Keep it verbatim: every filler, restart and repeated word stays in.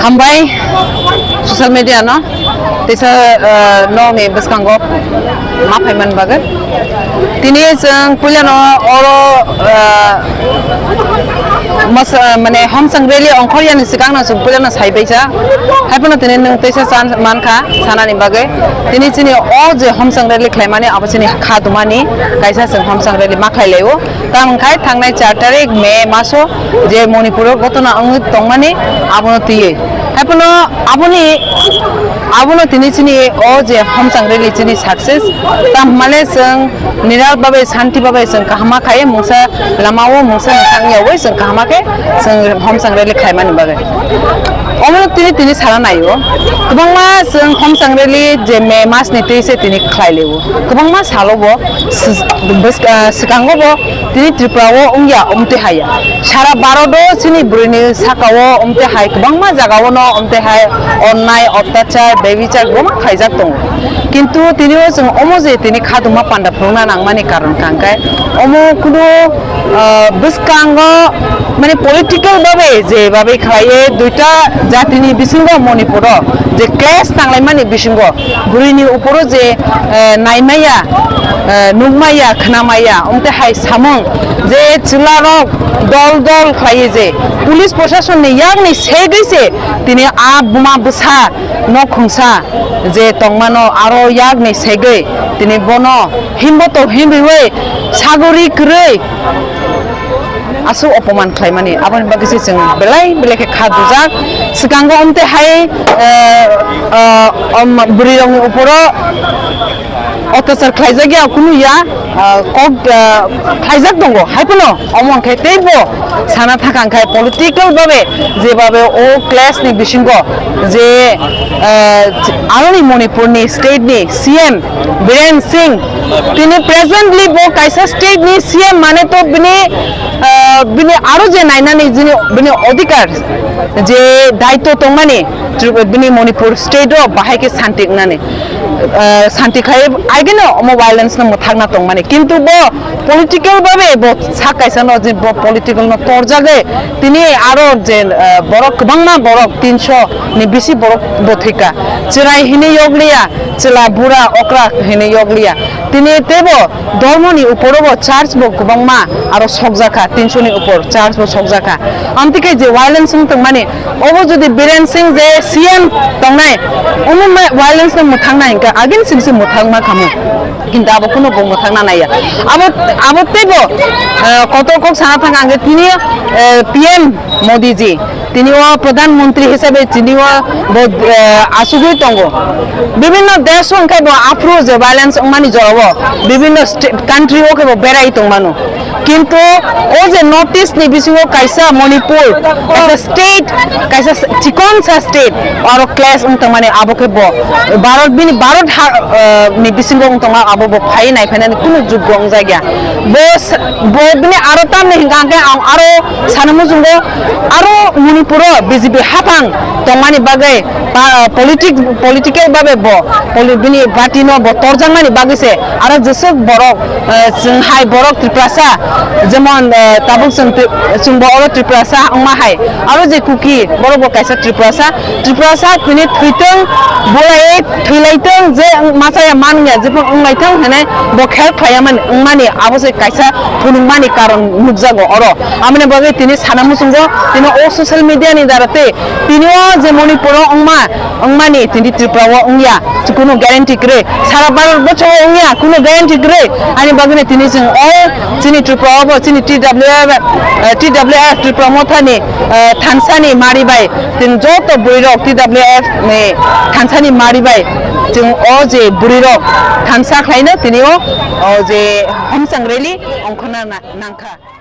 Hambai social media no teisa, eh, nokni bwskango ma phaimani bagwi. Tini chwng puilano oro, eh, masa, mane homsang rally ongkhor yani swkangno chwng puilano sai baisa. Haiphano tini nwng teisa chance mankha sanani bagwi. Tini chini o je homsang rally khlaimani abo chini kha dumani kaisa chwng homsang rally ma khlai laio. Tamo wngkha thangnai char tarik May maso je Manipuro gotona wngwi tongmani abono twiwi. Haiphano aboni, abono tini chini o je homsang rally chini success. Tamo hwnmale chwng niral babe, shanti babe chwng kahama khai mungsa lamao mungsa mwthang yawi chwng kahama khe chwng homsang rally khlaimani bagwi. Omono tini, tini sana naio. Kwbangma chwng homsang rally je May masni twi se tini khlai leo. Kwbangma salo bo, s-, bwsk-, ah, swkango bo tini Tripura o wngya, omte haya. Sara Bharat o chini bwrwini saka o omte hai kwbangma jaga o no omte hai onnai, otyachar, bebichar kwbangma khlaijak tongo. Kintu tini o chwng omo je tini khatungma panda phunukna nangmani karon kha hwnkhe omo kunu, ah, bwskango mane political babe je babe khlaiye duita jatini bisingo Manipur o je clash tanglaimani bisingo bwrwini uporo je, eh, naimaya, eh, nukmaya, khwnamaya, omte hai samung je chwlarok dol dol khlaiwi je police proshasonni yakni segwi se tini a buma bwsa nok khungsa je tongmano aro yakni segwi tini bono himbo to himriwi sagori kwrwi aswk opoman khlaimani, aboni bagwi se chwng belai belai khe kha dujak. Swkango omte hai, eh, eh, om, bwrwirokni uporo otyachar khlaijak ya, kunu ya, eh, kok, eh, khlaijak tongo. Haiphano omo hwnkhe teibo sana thaka hwnkhe political babe je babe o clash ni bisingo je, eh, aroni Manipur ni state ni C M Biren Singh, tini presently bo kaisa state ni C M mane to bini, ah, bini aro je nainani jini bini odhikar je daityo tongmani, Tripura, bini Manipur state o bahai khe santi wngnani, ah, santi khai aigeno omo violence no mwthakna tongmani, kintu bo political babe bo sak kaisa no je bo political no torjagwi tini aro je, ah, borok kwbangma borok tinso ni bisi borok bo thwika, chwrai hinwi yokliya. Chwla bura okra hinwi yokliya. Tini teibo dormoni uporo bo church bo kwbangma aro sokjakha, tinsho ni upor church bo sokjakha. Amtwi khe je violence wng tongmani, obo jodi Biren Singh je C M tongnai, omo ma violence no mwthangna hinkhe agin sibisi mwthangma khamu. Kintu abo kuno bo mwthangna naiya. Abo, abo teibo, eh, kotor kok sana thang ang tini, eh, P M Modi ji. Tini o Pradhan Mantri hisabe tini o bo, eh, asugwi tongo. Bibhinno desh o hwnkhe bo aphuru je violence wngmani jorao bibhinno sta-, country o khe bo berai tongmano. Kintu o je North East ni bisingo kaisa Manipur, kaisa state, kaisa s-, chikonsa state, aro clash wng tongmani abo khe bo Bharat bini Bharat ha, eh, ni bisingo wng tongma abo bo phai nai phainani kunu juggo wngjakya. Bo s-, bo bini aro tamni hwnkha hwnkhe ang aro sana muchungo aro Manipuro B J P haphang tongmani bagwi pa-, politic-, political babe bo poli-, bini party no bo torjakmani bagwi se aro jeswk borok, eh, chwng hai borok Tiprasa jemon, eh, tabuk chwng Tri-, chwngbo oro Tiprasa wngma hai aro je Kuki borok bo kaisa Tiprasa, Tiprasa tini thwitwng, bolai thwilaitwng je machaya manya jephang wnglaitwng hinwi bo khel khlaiya mani wngmani abo se kaisa phunukmani karon nukjago oro. Aboni bagwi tini sana muchungo tini o social media ni dara tei tini o je Manipur o wngma, wngmani tini Tripura o wngya kunu guarantee kwrwi, sara Bharat bochor o wngya kunu guarantee kwrwi. Ani bagwino tini chwng o chini Tripura o bo chini T W F, eh, T W F Tripura Motha ni, eh, thansa ni mari bai chwng joto bwrwi rok T W F ni thansa ni mari bai chwng o je bwrwi rok thansa khlaino tini o, o je homsang rally ongkhorna na-, nangkha.